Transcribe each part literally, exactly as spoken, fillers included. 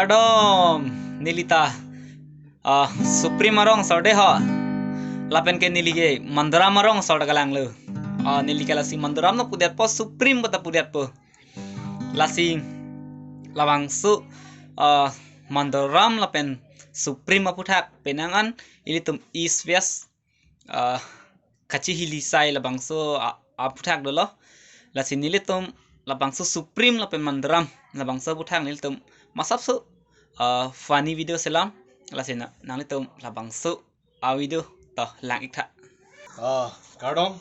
Kardom, neli ta, ah, Supreme arong asor dei ho. Lapen ke neli ke Manduram arong asor ta kalanglo. Ah, neli ke lasi Manduram non pudetpo, Supreme pu ta pudetpo. Lasi labangso, ah, Manduram lapen Supreme aphuthak penang an ilitum East West, ah, kachihili sai labangso a-, aphuthak dolo. Lasi nelitum labangso Supreme lapen Manduram labangso aphuthak nelitum masapso, ah, funny video selam. Lasi na, nanglitum labangso a-video to lang-ik tha. Ah, kardom.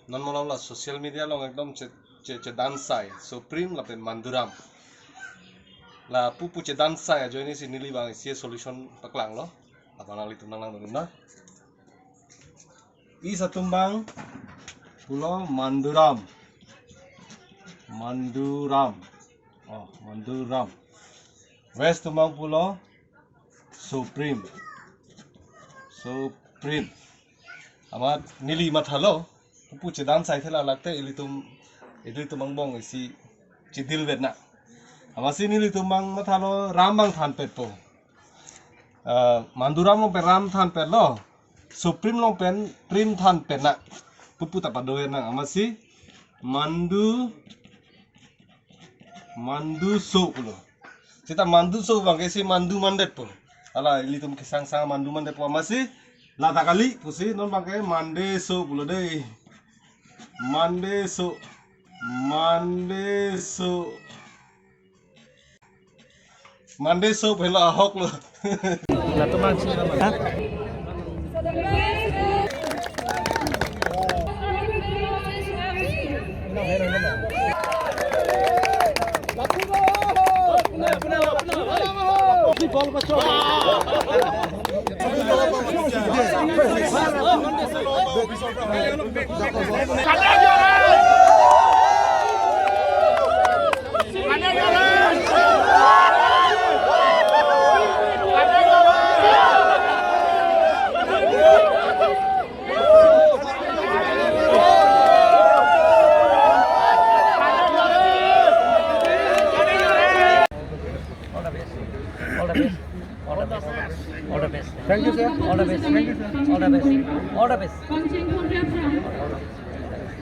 Non malom la social media along ekdom che, che, chedan sai Supreme lapen Manduram. La pupu chedan sai ajoine si neli bang isi solution paklanglo. Abang nanglitum nanglang dun na. East atum bang pulo Manduram. Manduram. Oh, Manduram. West atum bang pulo Supreme. Supreme. Amat neli mathalo, pupu chedan sai thela lakte ilitum, ilitum angbong isi chidil vet na. Amatsi nelitum bang mathalo Ram bang thanpetpo. Ah, Manduram along pen Ram thanpetlo, Supreme along pen Prem thanpet na. Pupu ta pado nang amatsi Mandu, Mandu So pulo. Seta Mandu So bang ke si Mandu Mandetpo. Hala ilitum kesangsang Mandu Mandetpo amatsi lata kali pusi non bang ke Mande So pulo dei. Mande So. Mande So. Mande So phela ahok lo. All the best. All the best. All the best. All the best. Thank you, sir. All the best. Thank you, sir. All the best. All the best. Pangcheng Khonrep from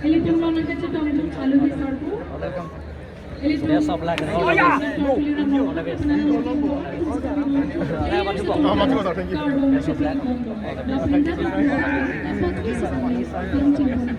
Elitum Lonaka Chetong Alu Bisarpu. Best of luck and all the best. All the best. Thank you. Best of luck. All the best. Pangcheng Khonrep.